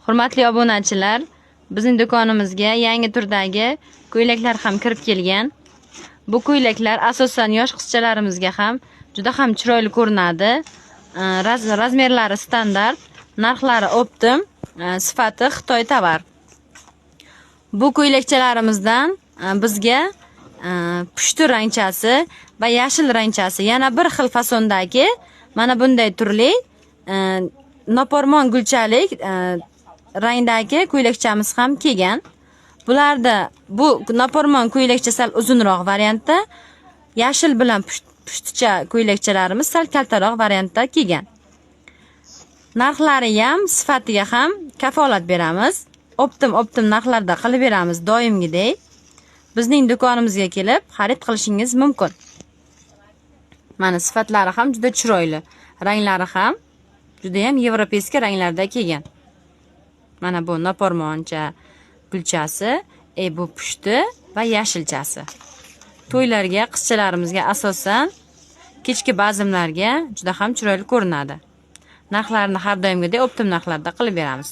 Hurmatli obunachilar, bizning do'konimizga yangi turdagi ko'ylaklar ham kirib kelgan. Bu ko'ylaklar asosan yosh qizchalarimizga ham juda ham chiroyli ko'rinadi. Razmerlari standart, narxlari оптом, sifati Xitoy tovar. Bu ko'ylakchalarimizdan bizga pushti rangchasi va yashil rangchasi, yana bir xil fasondagi mana bunday turli nopormon gulchalik rangdagi ko'ylakchamiz ham kelgan. Bularda bu nopormon ko'ylakcha sal uzunroq variantda, yashil bilan pushticha ko'ylakchalarimiz sal kaltaroq variantda kelgan. Narxlari ham, sifatiga ham kafolat beramiz. Оптом оптом narxlarda qilib beramiz doimgidek. Bizning do'konimizga kelib xarid qilishingiz mumkin. Mana, sifatlari ham juda chiroyli. Ranglari ham juda ham европейский ranglarda kelgan. Mana bu nopormoncha gulchasi, bu pushti va yashilchasi. To'ylarga, qizchalarimizga, asosan kechki bazmlarga juda ham chiroyli ko'rinadi. Narxlarini har doimgidek оптом narxlarda qilib beramiz.